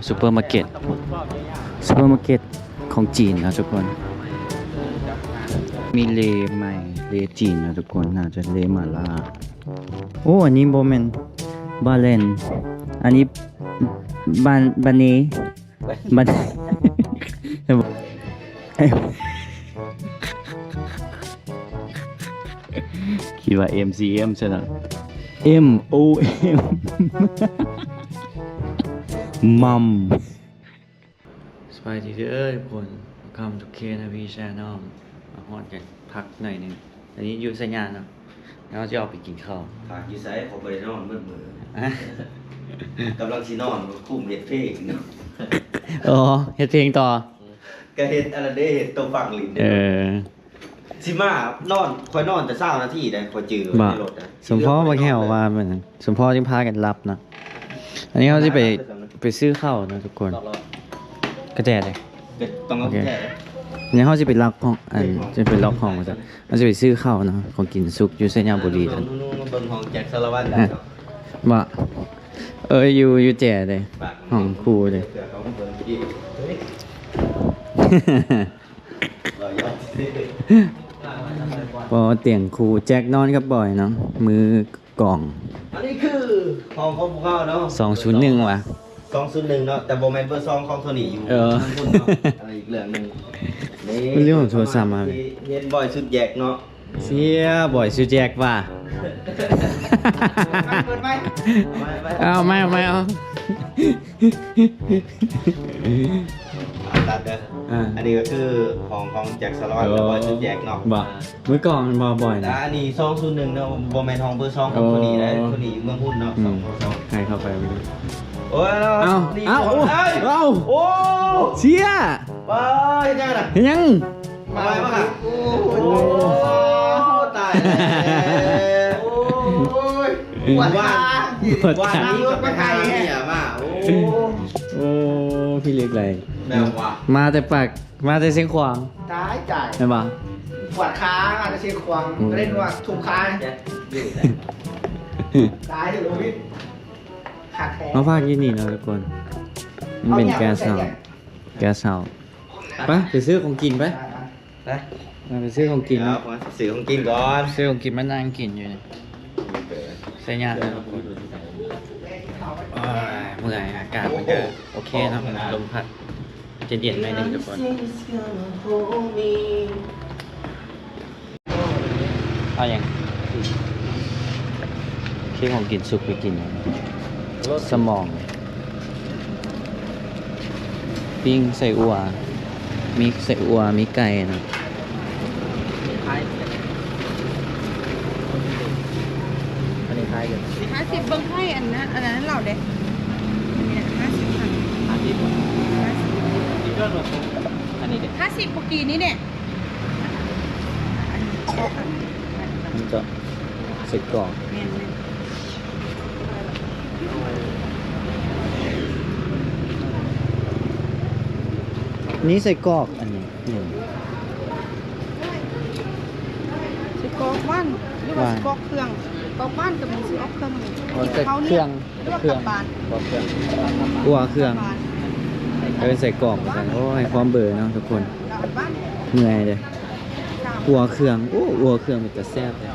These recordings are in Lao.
ຊຸບເປີມາເກັດ ຊຸບເປີມາເກັດຂອງຈີນເນາະທຸກຄົນ. ມີເລໃໝ່ ເລຈີນເນາະທຸກຄົນ ໜ້າຈະເລໝາລ່າ. ໂອ້ ອັນນີ້ບໍ່ແມ່ນບາເລັນ ອັນນີ້ບາ ບາເນ ບັດ ຄິດວ່າ ເອັມ ຊີ ເອັມ ຊະນະ ເອັມ ໂອ ເອັມ ມັມ. ສະບາຍດີເດີທຸກຄົນ Welcome to K N V Channel. ມາຮອດກັນພັກໜ້ອຍໜຶ່ງ ອັນນີ້ຢູ່ໄຊຍາເນາະ. ແລ້ວເຮົາຊິອອກໄປກິນເຂົ້າ. ພັກຢູ່ໃສ? ຂ້ອຍບໍ່ໄດ້ນອນໝົດມື້. ກຳລັງຊິນອນ ຄຸ້ມເຮັດເພງເນາະ. ອໍ ເຮັດເພງຕໍ່. ກະເຮັດອັນນັ້ນເດ້ ເຮັດໂຕຟັງຫຼິ້ນ. ເອີ ຊິມານອນ ຂ້ອຍນອນແຕ່ຊາວນາທີໄດ໋ ຂ້ອຍຈື່ ບໍ່ ໃນລົດນະ. ສົມພໍບັກແຫ້ວວ່າແມ່ນ ສົມພໍຈຶ່ງພາກັນຫຼັບເນາະ. ອັນນີ້ເຮົາຊິໄປ ໄປຊື້ເຂົ້າເນາະທຸກຄົນ. ກະແຈເດ້ ຕ້ອງເອົາກະແຈ. ນີ້ເຮົາຊິໄປລັອກຫ້ອງ ອັນ ຊິໄປລັອກຫ້ອງວ່າຊັ້ນ ເຮົາຊິໄປຊື້ເຂົ້າເນາະ ຂອງກິນສຸກຢູ່ໄຊຍະບູລີ. ມາເບິ່ງຫ້ອງແຈັກສາລະວັນ. ບໍ່ ເອີຍ ຢູ່ ຢູ່ແຈເດ້ ຫ້ອງຄູເດ້. ບໍ່ ຕຽງຄູ່ ແຈັກນອນກັບບອຍເນາະ ມືກອງ. ອັນນີ້ຄືຫ້ອງຂອງພວກເຮົາເນາະ ສອງສູນໜຶ່ງຫວາ ສອງສູນໜຶ່ງເນາະ ແຕ່ບໍ່ແມ່ນເບີສອງຂອງໂທນີ້ຢູ່. ເອີ ເບິ່ງພຸ້ນເນາະ. ອັນນັ້ນອີກເລື່ອງໜຶ່ງ. ນີ້ ເລື່ອງຂອງໂທລະສັບມາ ເຫັນບອຍສຸດແຢກເນາະ. ເຊຍ ບອຍສຸດແຢກວ່າ. ເປີດໄມ ເອົາໄມ ເອົາໄມ ເອົາ. ຕັດເດີ. ອ່າ ອັນນີ້ກໍຄືຫ້ອງຂອງແຈັກສາລະວັນ ແລ້ວກໍຈຸດແຈກເນາະ. ບໍ່ ມື້ກ່ອນມັນບໍ່ ບໍ່ນະ. ອັນນີ້ສອງສູນໜຶ່ງເນາະ ບໍ່ແມ່ນຫ້ອງເບີສອງຂອງໂທນີ້ເດ້. ໂທນີ້ຢູ່ເມືອງຮຸນເນາະ. ສອງເບີສອງ ໃຫ້ເຂົ້າໄປ. ໂອ້ຍ ເອົ້າ ນີ້ ເອົ້າ ເອົ້າ ໂອ້ ເຊຍ ວ້າ ເຮັດຫຍັງນະ? ເຮັດຫຍັງ? ມາ ມາ ມາ. ໂອ້ຍ ຕາຍແລ້ວ. ໂອ້ຍ ປວດຂາ ປວດຂາ ນັ່ງລົດມາໄກແທ້. ໂອ້ ໂອ້ ພີ່ເລັກໄຫຼ ແມ່ນຫວາ ມາແຕ່ປາກ ມາແຕ່ຊຽງຂວາງ. ຕາຍ ຕາຍ ແມ່ນບໍ່? ປວດຂາ ມາແຕ່ຊຽງຂວາງ. ອືມ ເຫຼັ້ນວ່າທຸບຂາ. ຕາຍເລີຍ ໂຄວິດ ຄັກແທ້. ມາພັກຢູ່ນີ້ເນາະທຸກຄົນ ມັນເປັນແກສເຮົາ ແກສເຮົາ. ໄປ ໄປຊື້ຂອງກິນໄປ. ໄປ ໄປ ໄປຊື້ຂອງກິນເນາະ. ຊື້ຂອງກິນກ່ອນ ຊື້ຂອງກິນມານັ່ງກິນຢູ່ນີ້. ໄຊຍາດເນາະ. ໂອ້ຍ ເມື່ອຍ ອາກາດມັນກະໂອເຄເນາະ ລົມພັດຈະເຢັນໜ້ອຍໜຶ່ງທຸກຄົນ. ເອົາຫຍັງ? ຊື້ຂອງກິນສຸກໄປກິນ. ສະໝອງ ປີ້ງໃສ່ອົ່ວ ມີໃສ່ອົ່ວ ມີໄກ່ນະ. ອັນນີ້ຂາຍຢູ່ ຫ້າສິບ ເບິ່ງໄຂ່ອັນນັ້ນ ອັນນັ້ນເຫຼົ່າເດ້. ອັນນີ້ຫ້າສິບ ຫ້າສິບ ອັນນີ້ເດ້ ຫ້າສິບ ເມື່ອກີ້ນີ້ເດ້. ອັນນີ້ກໍ ອັນນີ້ກໍ ອັນນີ້ກໍ ອັນນີ້ກໍ ໃສ່ກອກ ແມ່ນໆ. ນີ້ໃສ່ກອກ ອັນນີ້ ນີ້ ຊິກອກຫວານ ຫຼືວ່າ ຫວານ ຊິກອກເຄື່ອງ? ກອກຫວານກໍມີ ຊິອອກເຄື່ອງນີ້ ເອົາແຕ່ເຄື່ອງ ຫຼືວ່າ ເຄື່ອງ ກັບບ້ານ ກອກເຄື່ອງ ກົວເຄື່ອງ ກັບບ້ານ ເອີ້ນໃສ່ກອກວ່າຊັ້ນ. ໂອ້ຍ ຄວາມເບີເນາະທຸກຄົນ ເອົາກັບບ້ານ ເມື່ອຍເດ້ ກົວເຄື່ອງ. ໂອ້ ກົວເຄື່ອງເປັນຕາແຊບເດ້.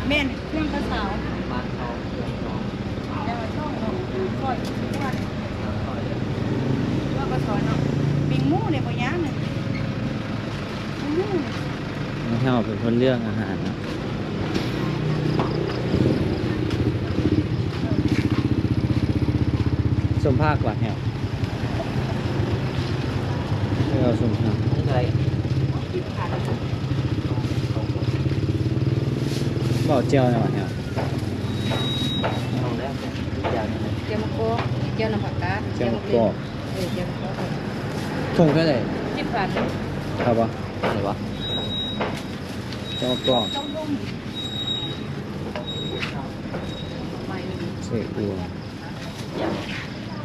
ແມ່ນ ເຄື່ອງກະເຊົາ ແຕ່ວ່າຊອງເນາະ ຊອຍຄືກັນ ເຄື່ອງກະຊອຍເນາະ. ປີ້ງໝູນີ້ບໍ່ຍາກນະ ປີ້ງໝູນີ້ ເຮົາເປັນຄົນເລືອກອາຫານເນາະ. ສົມພາກວ່າແຮວ ເອົາສົມພາກ ເວົ້າແຈ່ວແດ່ວ່າແຮວ. ແຈ່ວໝາກກອກ ແຈ່ວນ້ຳຜັກກາດ ແຈ່ວໝາກກອກ ເອີ ແຈ່ວໝາກກອກ. ຖົງເທົ່າໃດ? ສິບພັນ. ເອົາບໍ່? ເອົາບໍ່? ແຈ່ວໝາກກອກ ໃສ່ອົ່ວ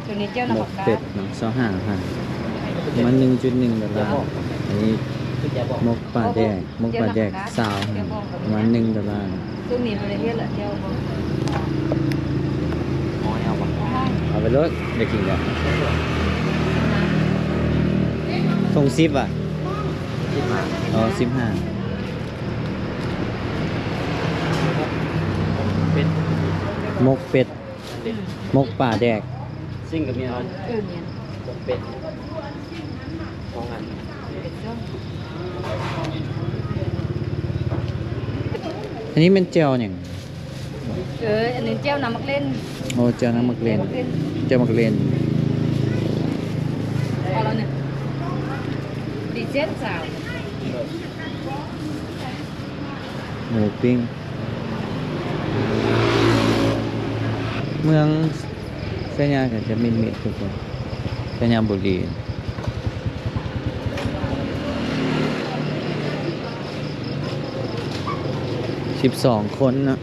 ໂຕນີ້ແຈ່ວນ້ຳ ໝົກເປັດເນາະ ຊາວຫ້າພັນ ປະມານໜຶ່ງຈຸດໜຶ່ງໂດລາ. ອັນນີ້ໝົກປາແດກ ໝົກປາແດກ ຊາວພັນ ປະມານໜຶ່ງໂດລາ. ໂຕນີ້ບໍ່ໄດ້ເຮັດລະ ແຈ່ວບໍ່ ຫອຍເອົາບໍ່? ຫອຍ ເລີກ ໄດ້ກິນແລ້ວ. ຖົງສິບຫວາ? ສິບຫ້າ. ອໍ ສິບຫ້າ. ໝົກເປັດ ໝົກເປັດ ໝົກປາແດກ. ຊິງກໍມີອັນ ເອີ ແມ່ນ ໝົກເປັດ ສອງອັນ. ອັນນີ້ແມ່ນແຈ່ວຫຍັງ? ເອີ ອັນນີ້ແຈ່ວນ້ຳໝາກເລັ່ນ. ໂອ້ ແຈ່ວນ້ຳໝາກເລັ່ນ ແຈ່ວໝາກເລັ່ນ ແຈ່ວໝາກເລັ່ນ. ເອົາແລ້ວນີ້ ດີເຈັດສາວ ໝູປີ້ງ. ເມືອງໄຊຍາກໍຈະມິດໆ ທຸກຄົນ ໄຊຍະບູລີ. ສິບສອງຄົນເນາະ.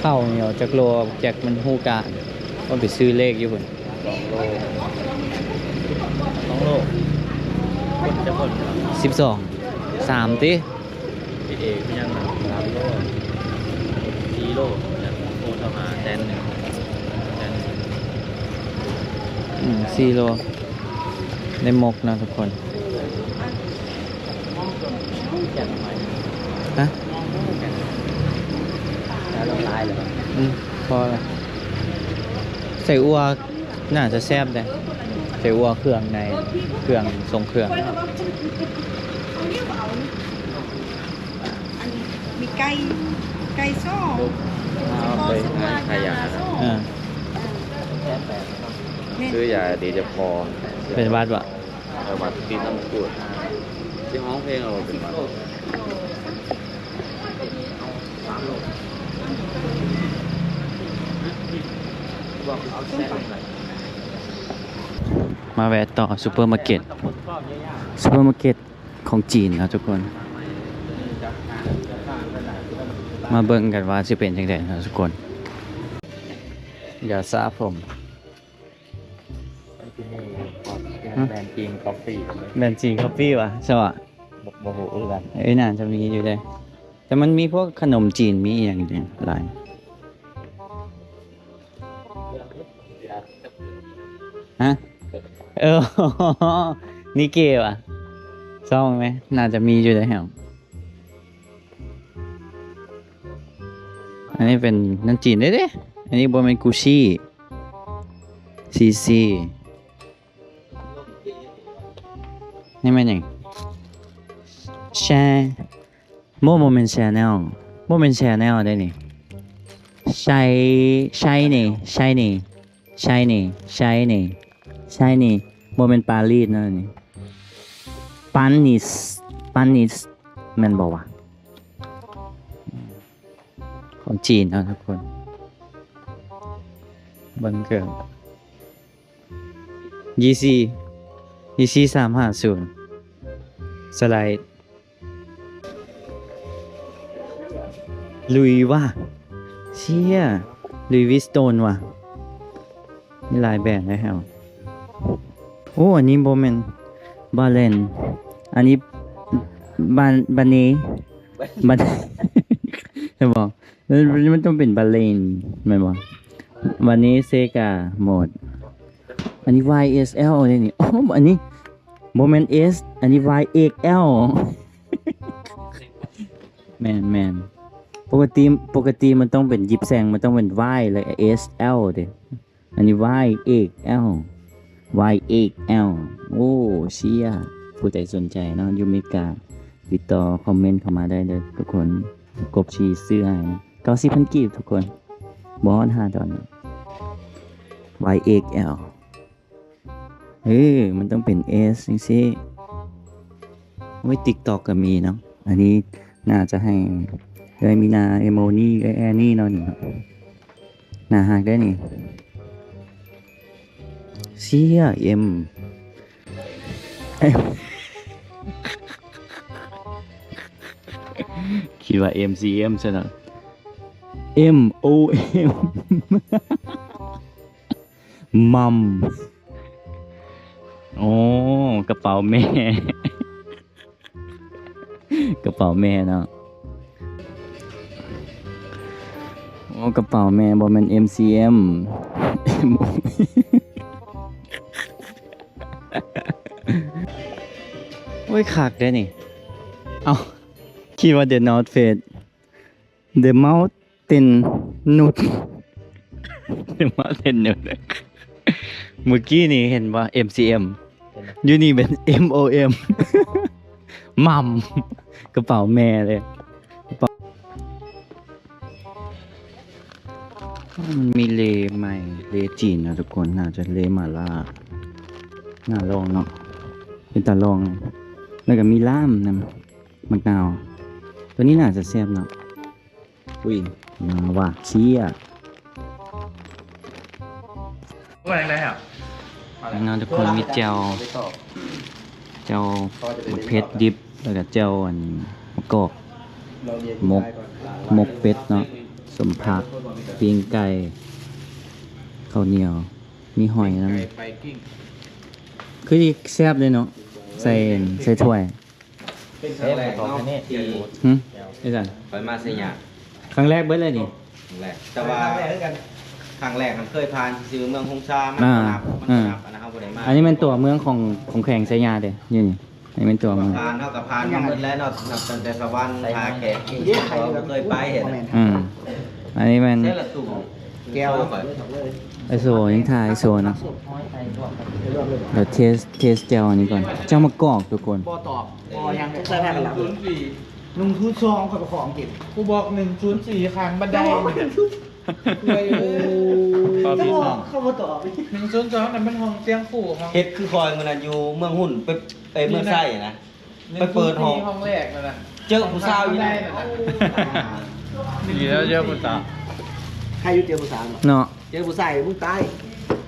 ເຂົ້າໜຽວຈັກໂລ ແຈັກມັນຮູ້ກະ ວ່າໄປຊື້ເລກຢູ່ພຸ້ນ. ສອງໂລ ສອງໂລ ຄົນຈັກຄົນ? ສິບສອງ ສາມຕິ. ພີ່ເອກຍັງສາມໂລ ສີ່ໂລ ໂທເຂົ້າຫາແສນໜຶ່ງ ແສນໜຶ່ງ. ອືມ ສີ່ໂລ ໄດ້ໝົກເນາະທຸກຄົນ. ຮະ? ອືມ ພໍລະ. ໃສ່ອົ່ວໜ້າຈະແຊບເດ້ ໃສ່ອົ່ວເຄື່ອງໃນ ເຄື່ອງ ຊົງເຄື່ອງ. ອັນນີ້ມີໄກ່ ໄກ່ຊໍ ເອົາໄປຂາຍຢາ. ເອີ ຊື້ຢາດີຈະພໍ ເປັນຫວັດຫວາ? ເອີ ຫວັດ ກິນນ້ຳມະກູດ. ຊິຮ້ອງເພງເອົາເປັນຫວັດ. ມາແວະຕໍ່ຊຸບເປີມາເກັດ ຊຸບເປີມາເກັດ ຂອງຈີນເນາະທຸກຄົນ. ມາເບິ່ງກັນວ່າຊິເປັນຈັ່ງໃດເນາະທຸກຄົນ. ຢາສະຜົມ ແບຣນຈີນຄອບປີ້ ແບຣນຈີນຄອບປີ້ຫວາ? ຊະຫວະ ບໍ່ ບໍ່ຮູ້ຄືກັນ. ເອີ ໜ້າຈະມີຢູ່ເດ້ ແຕ່ມັນມີພວກຂະໜົມຈີນ ມີອີ່ຫຍັງຫຼາຍ. ຮະ? ເອີ ນິເກະຫວາ? ຊອງແມ ໜ້າຈະມີຢູ່ໃນແຖວ. ອັນນີ້ເປັນໜັງຈີນເດ້ ອັນນີ້ບໍ່ແມ່ນກູຊີ ຊີຊີ. ນີ້ແມ່ນຫຍັງ? ແຊ ບໍ່ ບໍ່ແມ່ນ Chanel ບໍ່ແມ່ນ Chanel ເດ້ນີ້. ໄຊ Shiny Shiny Shiny Shiny Shiny ບໍ່ແມ່ນປາຣີເນາະນີ້. ປານິສ ປານິສ ແມ່ນບໍ່ວະ? ຂອງຈີນເນາະທຸກຄົນ. ເບິ່ງເກີງ ຢີຊີ ຢີຊີສາມຫ້າສູນ ສະໄລ ລຸຍຫວາ? ເຊຍ ລຸຍວິສໂຕນຫວາ? ມີຫຼາຍແບຣນໃຫ້ເຮົາ. ໂອ້ ອັນນີ້ບໍ່ແມ່ນບາເລນ ອັນນີ້ບາ ບາເນ ບາ ແມ່ນບໍ່? ມັນ ມັນຕ້ອງເປັນບາເລນແມ່ນບໍ່? ບາເນເຊກາໂໝດ. ອັນນີ້ ວາຍເອສແອລ ເດ້ນີ້. ໂອ້ ອັນນີ້ບໍ່ແມ່ນ S ອັນນີ້ ວາຍເອັກແອລ. ແມ່ນໆ ປົກກະຕິ ປົກກະຕິມັນຕ້ອງເປັນຢິບແຊງ ມັນຕ້ອງເປັນ Y ແລະ S L ເດ້. ອັນນີ້ Y X L Y X L. ໂອ້ ເຊຍ ຜູ້ໃດສົນໃຈເນາະ ຢູ່ເມກາ ຕິດຕໍ່ຄອມເມັນເຂົ້າມາໄດ້ເດີທຸກຄົນ. ກົບຊິຊື້ໃຫ້ ເກົ້າສິບພັນກີບທຸກຄົນ ບໍ່ຮອດຫ້າດອນ. Y X L ເອີ ມັນຕ້ອງເປັນ S ຈັ່ງຊີ້. ໂອ້ຍ TikTok ກໍມີເນາະ. ອັນນີ້ໜ້າຈະໃຫ້ເອື້ອຍມີນາ ເອື້ອຍໂມນີ ເອື້ອຍແອນີເນາະນີ້ເນາະ. ໜ້າຮັກເດ້ນີ້. ເຊຍ M ຄິດວ່າ M C M ຊະເນາະ. M O M ມັມ. ໂອ້ ກະເປົາແມ່ ກະເປົາແມ່ເນາະ. ໂອ້ ກະເປົາແມ່ ບໍ່ແມ່ນ ເອັມ ຊີ ເອັມ ໂອ້ຍ ຄັກເດ້ນີ້. ເອົ້າ ຄິດວ່າ The North Face The Mountain Nude The Mountain Nude ມື້ກີ້ນີ້ເຫັນບໍ່ ເອັມ ຊີ ເອັມ ຢູ່ນີ້ເປັນ ເອັມ ໂອ ເອັມ ໝ່ຳ ກະເປົາແມ່ເລີຍ. ມັນມີເລໃໝ່ ເລຈີນເນາະທຸກຄົນ ໜ້າຈະເລໝາລ່າ ໜ້າລອງເນາະ ເປັນຕາລອງ. ແລ້ວກະມີລາມນຳ ໝາກນາວ ໂຕນີ້ໜ້າຈະແຊບເນາະ. ອຸ້ຍ ມາວ່າ ເຊຍ. ວ່າຈັ່ງໃດຫະ? ເອົາແຫຼະ ເນາະທຸກຄົນ ມີແຈ່ວ ແຈ່ວໝາກເຜັດດິບ ແລ້ວກະແຈ່ວອັນໝາກກອກ ໝົກ ໝົກເປັດເນາະ ສົ້ມຜັກ ປີ້ງໄກ່ ເຂົ້າໜຽວ ມີຫອຍນຳ ຄືຊິແຊບເລີຍເນາະ ໃສ່ ໃສ່ຖ້ວຍ. ເປັນຄັ້ງແລກເນາະທີ່ ຫຶ ເຮັດຫຍັງ? ຂ້ອຍມາໄຊຍະ ຄັ້ງແລກເບິດເລີຍນີ້. ຄັ້ງແລກ ແຕ່ວ່າຄັ້ງແລກຫັ້ນເຄີຍຜ່ານຊື່ເມືອງຫົງສາ ມັນບໍ່ນັບ ມັນບໍ່ນັບ ອັນນັ້ນເຮົາບໍ່ໄດ້ມາ. ອັນນີ້ແມ່ນຕົວເມືອງຂອງ ຂອງແຂວງໄຊຍະເດ້ ຢູ່ນີ້ ອັນນີ້ແມ່ນຕົວເມືອງ. ຜ່ານ ເຮົາກະຜ່ານມາເບິດແລ້ວເນາະ ນັບຕັ້ງແຕ່ສະຫວັນ ທ່າແຂກ ເຮົາບໍ່ເຄີຍໄປຫັ້ນ. ອືມ ອັນນີ້ແມ່ນ ແຈ່ວ ໄອໂຊ ຍັງຖ່າຍໄອໂຊເນາະ. ດຽວເທສ ເທສແຈ່ວອັນນີ້ກ່ອນ ແຈ່ວໝາກກອກທຸກຄົນ. ບໍ່ຕອບ ບໍ່ຫຍັງ ໃສ່ຜ້າກັນລະ ໜຶ່ງສູນສອງ ຂ້ອຍໄປຂໍອັງກິດ ກູບອກ ໜຶ່ງສູນສີ່ ຂ້າງບັນໄດ ເຂົາບໍ່ຕອບ ໜຶ່ງສູນສອງ ນັ້ນມັນຫ້ອງຕຽງຄູ່ ຫ້ອງ ເຮັດຄືຂ້ອຍມື້ນັ້ນຢູ່ເມືອງຮຸນ ໄປ ເອີ ເມືອງໄຊນະ ໄປເປີດຫ້ອງ ຫ້ອງແລກນັ້ນນະ ເຈີຜູ້ສາວຢູ່ນັ້ນ. ດີແລ້ວເຈີຜູ້ສາວ ໃຜຢູ່ເຈີຜູ້ສາວເນາະ ເນາະ ເຈີຜູ້ຊາຍມຶງຕາຍ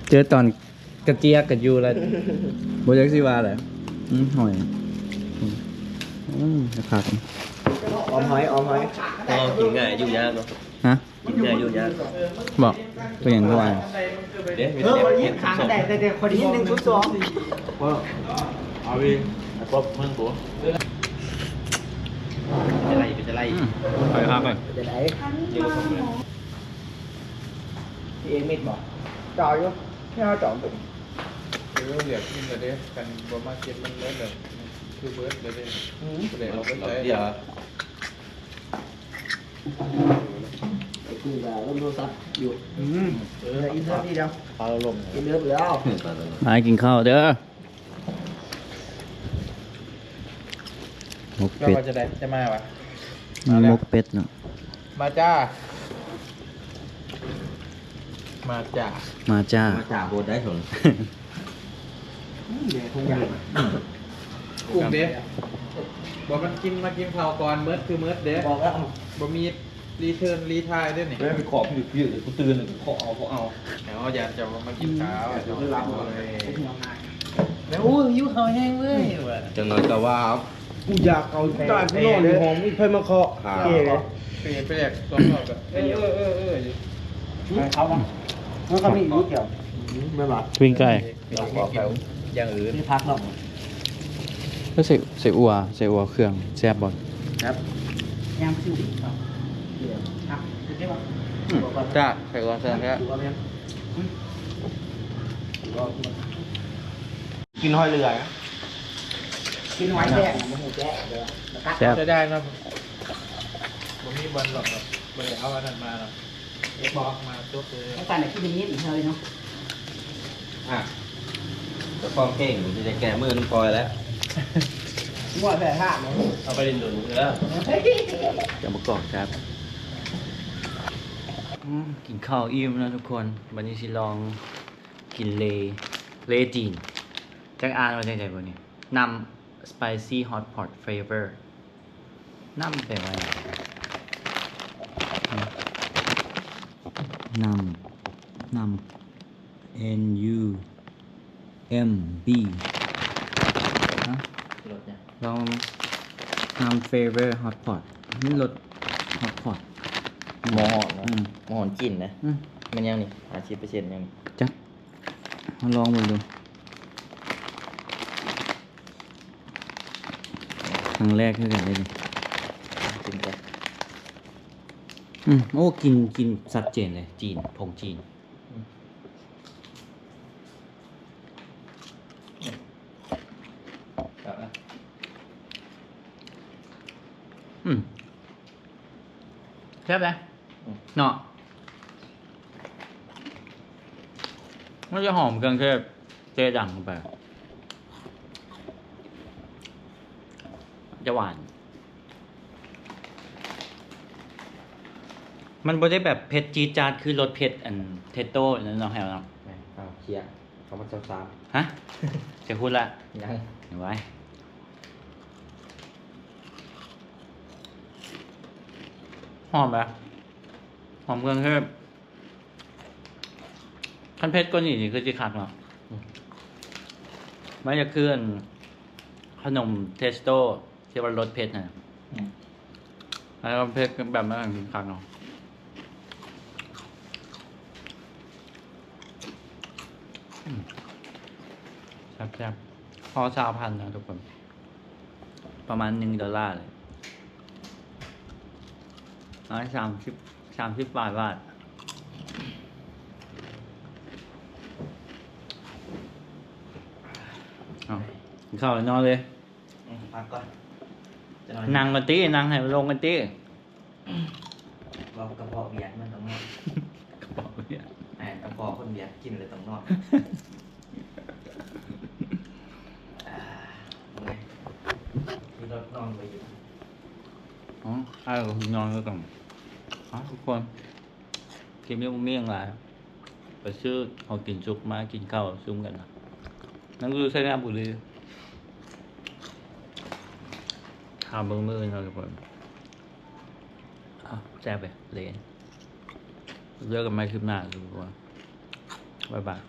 ເຈີຕອນ ກະເຈຍກະຢູ່ລະ ບໍ່ຈັກຊິວ່າແຫຼະ. ອືມ ຫອຍ ອືມ ອືມ ຄັກ ອອມຫອຍ ອອມຫອຍ ເພາະວ່າກິນງ່າຍຢູ່ຍາກເນາະ. ຮະ? ກິນງ່າຍຢູ່ຍາກ ບໍ່ ເປັນຫຍັງຄືວ່າ ເດ້ ເອີ ຂ້ອຍໄດ້ຍິນ ຂ້າງໄດ້ ແຕ່ ແຕ່ຂ້ອຍໄດ້ຍິນ ໜຶ່ງສູນສອງ ເອົາອີກ ໄອ້ປອບ ເມືອງໂກ ເປັນໄດ ເປັນໄດ ອືມ ໄປຫາໄປ ເປັນໄດ. ເອມິດບໍ່? ຈ່ອຍຢູ່ ແນວຈ່ອຍເປັນ ເອີ ເລືອກກິນແລ້ວເດ້ ຄັນບໍ່ມາກິນມັນເລີຍແບບ ຄືເບິດເລີຍເດ້. ອືມ ຜູ້ໃດເອົາໄປໃຊ້ ເອົາເບຍ ໄອ້ກຸ້ງກະລົມໂທລະສັບຢູ່. ອືມ ເອີ ອີກເທື່ອນີ້ດຽວ ພາລົມ ກິນເດີແລ້ວ ມາກິນເຂົ້າເດີ. ໝົກເປັດ ເຈົ້າວ່າຈະໄດ້ ຈະມາຫວາ? ອືມ ໝົກເປັດເນາະ ມາຈ້າ ມາຈ້າ ມາຈ້າ ມາຈ້າໂພດໄດ໋ ເພິ່ນ ອືມ ເດ້ ກຸ້ງເດ້ ບໍ່ ມັນກິນ ມາກິນເຂົ້າກ່ອນ ເໝິດຄືເໝິດເດ້ ບອກແລ້ວ ບໍ່ມີ ຣີເທີນຣີທາຍເດ້ນີ້ ແມ່ນໄປຂໍຜິດໆ ເລີຍ ກູຕື່ນເລີຍ ຂໍເອົາ ຂໍເອົາ ເອົາ ຢ້ານເຈົ້າບໍ່ມາກິນເຂົ້າ ເຈົ້າບໍ່ຮັບເລີຍ ແລ້ວ ໂອ້ຍ ຫິວເຂົ້າແຮງເວີຍ ຈັ່ງໜ້ອຍກໍວ່າ ກູຢາກເຂົ້າ ຕາຍ ກູນອນຢູ່ຫ້ອງ ມີໃຜມາເຄາະ ເອີ ເປແປກ ສອງຮອບ ເອີ ເອີ ເອີ ເອີ ເອີ ເຂົ້າມາ ມັນກໍມີຢູ່ດຽວ ແມ່ນບໍ່ ປີ້ງໄກ່ ເຮົາຂໍເຂົ້າຢ່າງອື່ນ ມີຜັກເນາະ ແລ້ວໃສ່ ໃສ່ອົ່ວ ໃສ່ອົ່ວເຄື່ອງແຊບບໍ່? ແຊບ ຍາມຊິເຂົ້າ ເອີ ຜັກຄືໄດ້ບໍ່? ອືມ ຈ້າ ໃສ່ອົ່ວແຊບແທ້ ກິນຫອຍເຫຼືອ ກິນຫອຍແດງ ບໍ່ຮູ້ແຈະເດີ ແຊບ ເສຍດາຍເນາະ ບໍ່ມີບ່ອນຫຼອກດອກ ບໍ່ໄດ້ເອົາອັນນັ້ນມາເນາະ. ເຮັດບໍ່? ມາຈົບເລີຍ ແລ້ວກັນນະ ຄິດໄດ້ຍິນອີກເທື່ອເນາະ ອ່ະ ເຈົ້າຂອງເພງຊິໄດ້ແກ້ມືນຳຂ້ອຍແລ້ວ ງົວແທ້ທ່າ ເອົາໄປຫຼິ້ນດົນເດີ ຈະມາກອກແຊບ ອືມ ກິນເຂົ້າອີ່ມແລ້ວທຸກຄົນ ບັດນີ້ຊິລອງກິນເລ ເລຈີນ ຈັກອ່ານວ່າຈັ່ງໃດບໍ່ນີ້ ນ້ຳ spicy hot pot flavor ນ້ຳແປວ່າຫຍັງ? ນ້ຳ ນ້ຳ N U M B ຮະ? ລົດຫຍັງ? ລອງເບິ່ງ ນ້ຳ flavor hot pot ມັນລົດ hot pot ໝໍ້ຮ້ອນນະ ອືມ ໝໍ້ຮ້ອນຈີນນະ ອືມ ແມ່ນຫຍັງນີ້? ຫ້າສິບເປີເຊັນຫຍັງນີ້? ຈັກ ມາລອງເບິ່ງດູ ຄັ້ງແລກຄືກັນເດ້ນີ້ ກິນກ່ອນ ອືມ ໂອ້ ກິ່ນ ກິ່ນຊັດເຈນເລີຍ ຈີນ ຜົງຈີນ. ອືມ ແຊບນະ ອືມ ແຊບເດ້ ອືມ ເນາະ ມັນຈະຫອມເຄື່ອງເທດ ເທດດັງເຂົ້າໄປ ຈະຫວານ ມັນບໍ່ໄດ້ແບບເຜັດຈີດຈາດຄືລົດເຜັດອັນເທສໂຕ້ນັ້ນເນາະ ແຮວເນາະ. ແມ່ນ ເອົາ ເຄຍ ສອງພັນຊາວສາມ ຮະ ຈະພຸດລະ ຍັງ ໄວ້ ຫອມແບບ ຫອມເຄື່ອງເທດ. ຄັນເຜັດກວ່ານີ້ນີ້ຄືຊິຄັກເນາະ ອືມ ມັນຈະຄືອັນຂະໜົມເທສໂຕ້ທີ່ວ່າລົດເຜັດຫັ້ນ ອືມ ແລ້ວເຜັດແບບນັ້ນຄັກເນາະ ອືມ ແຊບໆ ພໍຊາວພັນນະທຸກຄົນ ປະມານໜຶ່ງໂດລາເລີຍ ຮ້ອຍສາມສິບ ສາມສິບປາຍບາດ. ເອົາ ກິນເຂົ້າແລ້ວນອນເລີຍ ອືມ ພັກກ່ອນ ຈັກໜ່ອຍ ນັ່ງກັນຕິ ນັ່ງໃຫ້ມັນລົງກັນຕິ ເວົ້າກະເພາະວຽດມັນຕ້ອງນອນ ກະເພາະວຽດ ໃຫ້ກະເພາະຄົນວຽດກິນແລ້ວຕ້ອງນອນ. ອ່າ ເມື່ອຍ ຂີ່ລົດນອນໄປຢູ່ ອໍ ອ້າຍກໍຄືນອນຄືກັນ ເອົາ ທຸກຄົນ ຄລິບນີ້ບໍ່ມີຫຍັງຫຼາຍ ໄປຊື້ຂອງກິນສຸກມາກິນເຂົ້າຊຸມກັນນະ ນັ້ນຢູ່ໄຊຍະບູລີ ຖ້າເບິ່ງມື້ອື່ນເນາະທຸກຄົນ. ອ້າວ ແຊບເວີຍ ເລີນ ເຈີກັນໃໝ່ຄລິບໜ້າທຸກຄົນ ບາຍບາຍ.